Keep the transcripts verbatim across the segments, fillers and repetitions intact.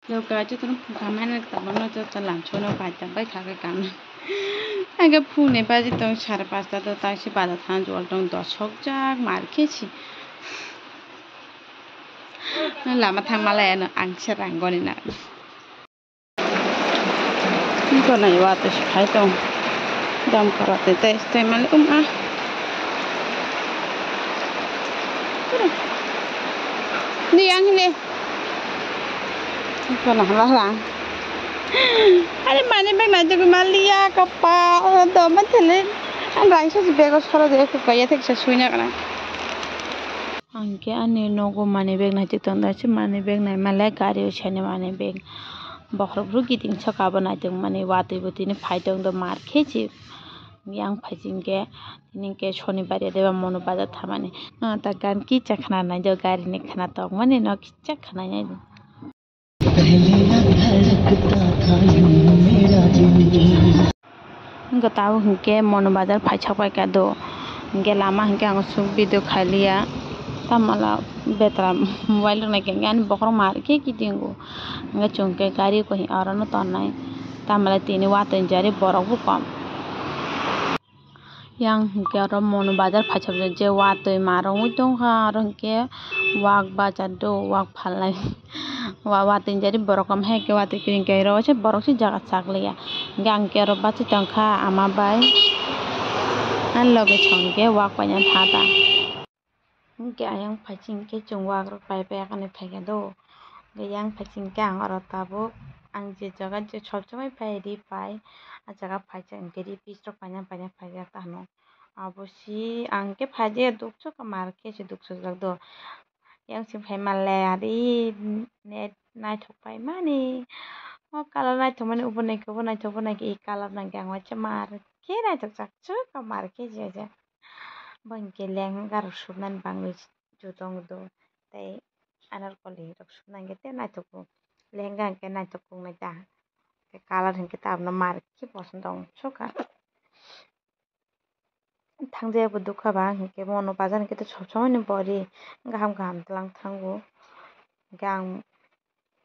Yo, guys, jotono phunukha mane tabangno joto lamsono bai ta bai kha khe kanwi. Ang khe phungni baji tong sare pasta do, tang se bazar thang jol tong dosok jak mar khe si. Lama thang malai ano ang se rangoni na. Iko nai wa to si phai tong. Dam kara te te te mali um a. Ni ang hile. Iko na la la. Are money bag na jogi maliya kapa do man thele. Ang raisa si bego soro de ko kaya thek sa suina kana. Ang khe ani nogo money bag nai tong da, se money bag nai male gari o sani money bag. Bokhorok bwrwi kiting saka abo nai tong mani watwi bo tini phai tong do mar khe si. Yang phai sing khe tini khe sonibar ya deba mono bazar thamani. No ta gan kicha khna nai do gari ni khna tong mani no kicha khna nai do. Hwnkhe tabuk hwnkhe mono bazar phaisak bai kha do. Hwnkhe lama hwnkhe ang suk video khailiya. Tamala betra mobile rok naikhe hwnkhe ani bokhorok mar khe kitingo. Hwnkhe chwng khe gari koi orono tonnai. Tamala tini watwi jari borok bo kom. Yang hwnkhe oro mono bazar phaichajak je watwi ma rwngwi tongkha, oro hwnkhe wak bachato wak phalnai. Wa watwi jari borok ham hai khe watwi kwrwngkhe oro se borok se jaga chakliya. Hwnkhe ang khe oro bachai tongkha ama bai ani loge song khe wak paina thata. Hwnkhe ayang phaiching khe chwng wagrok pai pai akhani phaikha do. Hwnkhe yang phaiching khe ang oro tabuk ang je jaga je sob somoi pai ri pai, ah jaga phaikha hwnkhe ri piece rok paina paina phaikha tamo. Abo si ang khe phaidi dukchukha mar khe se dukchukjak do. Yang sing phai manle ari net naithok pai mani. O color naithok mani ubo naikhe ubo naithok ubo naikhe e color nangkhe ang waisa mar khe naithok chakchukha mar khe je je. Bo hinkhe lehenga rok subnani bangwi jutong do tei anarkoli rok subna hinkhe tei naithok o. Lehenga hinkhe naithok wngnai ta. Tei color hinkhe ta abono mar khe poson tong sukha. Thangjaya bo dukha ba hinkhe mono bazar hinkhe tei sob somoi ni bori gaham gaham tlang thango. Hinkhe ang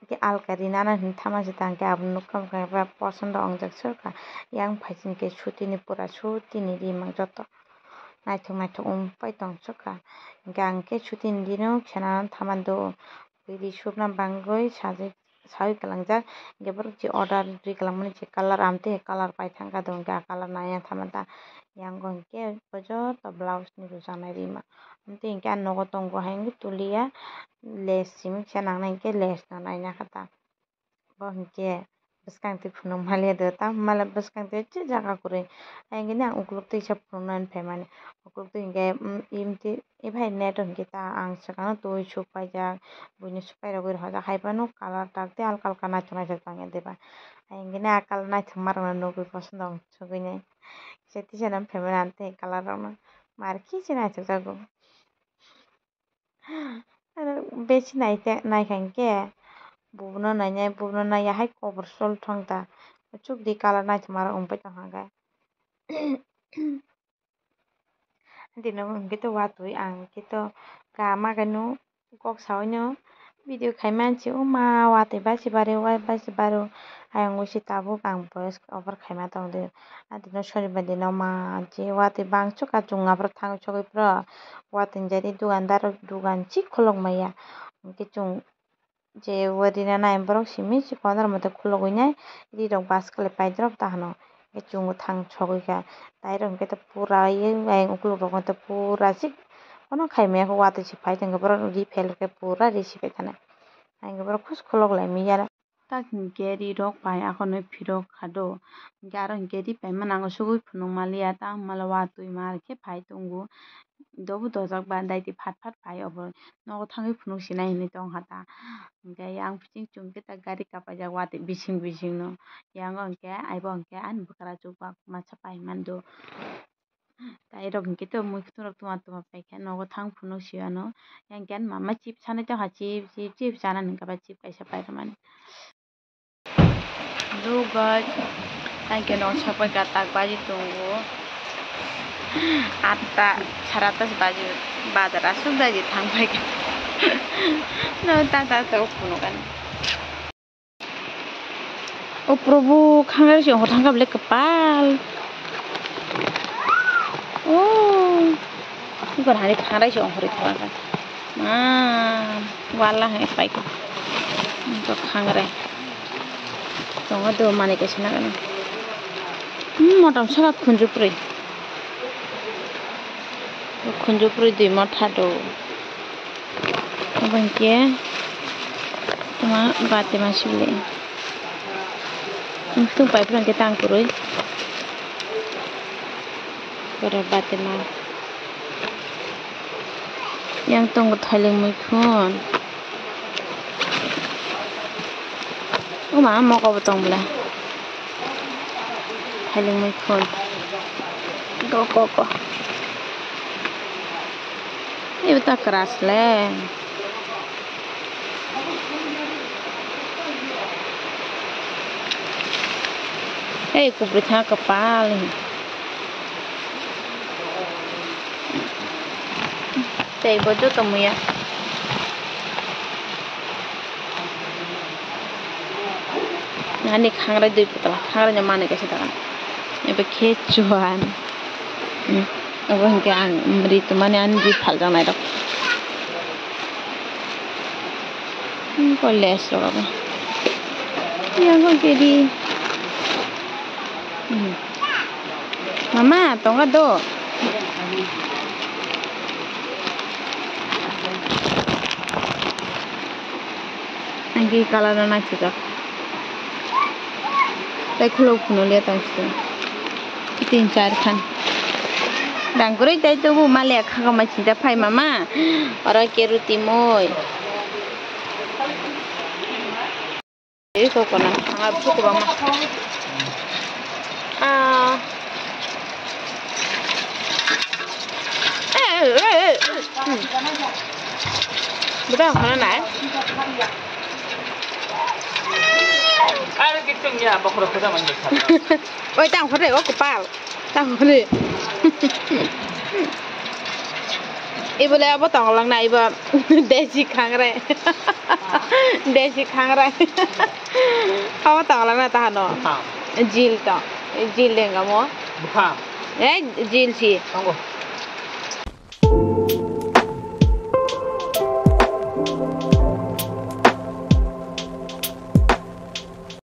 Hwnkhe alkari nana hinwi thama se tangkhe abo nukha wngkha poson rok wngjak se wngkha. Yang phai chini khe sutini pura sutini rimang joto naithok naithok wng pai tong sukha. Hwnkhe ang khe sutini rino khena thama do. Bwrwi subna bangwi sajak sawi kwlangjak. Hwnkhe borok je order rwi kwlangmani je color amtwi hai color pai thangkha do hwnkhe ah color naiya thama ta. Yang o hwnkhe bo joto blouse ni rwchapnai rima. Amtwi hwnkhe ah nogo tongo hai wngwi tuliya. Lace simi kisa nangnai hwnkhe lace no naina kha ta. Bo hwnkhe bwskang twi phunuk maliya do, tamo maliya bwskang twi je jaga kwrwi. Ayang khe ang ukuluk twi sa phunuknani phaimani. Ukuluk twi hwnkhe, mm, imtwi, iphai net o hwnkhe ta ang swkangno twi suk paijak, buini swk pairogwi rw hojak, hai phano colour tak tei alka alka naithok naithok tongya diba. Ayang khe a colour naithokmarokno nugwi phosono sugwinai. Kisa tisa no phaimani ang tei colour rokno mar khe se naithokjago. Besi nai te, naikha hinkhe bubuno nainai, bubuno naiya hai kobor sol thangta. Chukdi colour naithokmarok wngpai tongkha hinkhe. Dino hinkhe to watwi ang hinkhe to kama khe no kok saui no video khai mansi, o ma watwi basi baro, basi baro. Ayang ui se tabuk ang voice over khaima tongdi. Adino sonibar dino ma je watwi bangso kachung aphuru thangwi sogwi phuru watwi jani dugandar rok dugan si khuluk maya. Hwnkhe chwng je o rina nai borok simi si kotor mote khulugwi nai ri rok bus kwlai paidrop ta hwno. Hwnkhe chwng bo thang sogwi kha tai rok hwnkhe to pura ayang ukuluk rok hwnkhe to pura si kono khai maya khe watwi se phai tongkhe borok ri phel khe pura ri si phai thanai. Hwnkhe borok khus khuluk lai maya. Tak hinkhe ri rok pai akhornwi phirok kha do. Hinkhe aro hinkhe ri paima nango sugui phunuk maliya, tamo mala watwi mar khe phai tongo. Dobo dojak ba daiti phat phat phai obo nogo thangwi phunuk sinai hinwi tongkha ta. Hinkhe yang bising chwng khe ta gari kapaijak watwi bising bising no. Yang o hinkhe aibo hinkhe ani bwkra chukba masa pai mando. Tai rok hinkhe to mui khutun rok tuma tuma paikha nogo thang phunuk siyano. Yang khe ani mama chip sanai tongkha, chip, chip, chip sana hinkhe ba chip kaisa pairwmani. Hello guys, thank you nok sapai ka tak baji tongo. Atta, sara atta se baji, bazar aswk baji thang pai kha. No, ta, ta, ta, phunukani. O Probhu, khangrai se ongkhor thangkha bwle kwpal. O, ikor hani khangrai se ongkhorwi thangkha. Ma, wala hai paikha. Ito khangrai. Tongo do manwi kaisa nangani. Hmm, motom saka khunjuprwi. Khunjuprwi dui motha do. Obo hinkhe tuma bati ma sibili. Muikhwtwng paiphrang khe tang kwrwi. Borok bati ma. Yang tongo thailing muikhwtwng. Oma mokol bo tong bwle. Thailing muikhwtwng. Go, go, go. Ibo ta kwrwi le. Ei, kubui kha kwpal. Tei bo joto muya. Ani khangrai dui putla, khangrai no manwi kaisa dagan. Ebe khe chuan. Hmm. Abo hinkhe ang ri tongmani ani ri phaljaknai rok. Hmm, ko les rok abo. Yang ko kedi. Hmm. Mama, tonga do. Ang khe color no naisijak. Tai khulok phunukliya tong site. Tin char khan. Rang kwrwi tai tubu maliya khagama sinta phai mama. Oro khe ruti mui. Ei kokona, ang abo suku bangma. Ah. Eh, eh, eh, eh. Hmm. Buda, mana nai? Oi, tang hore, o kopal. Tang hore. Ibole abo tonglang na, ibo desi khangrai. Desi khangrai. Abo tonglang na tahano. Buphang. Jil to. Jil dengamo. Buphang. Eh, jil si. Tongo.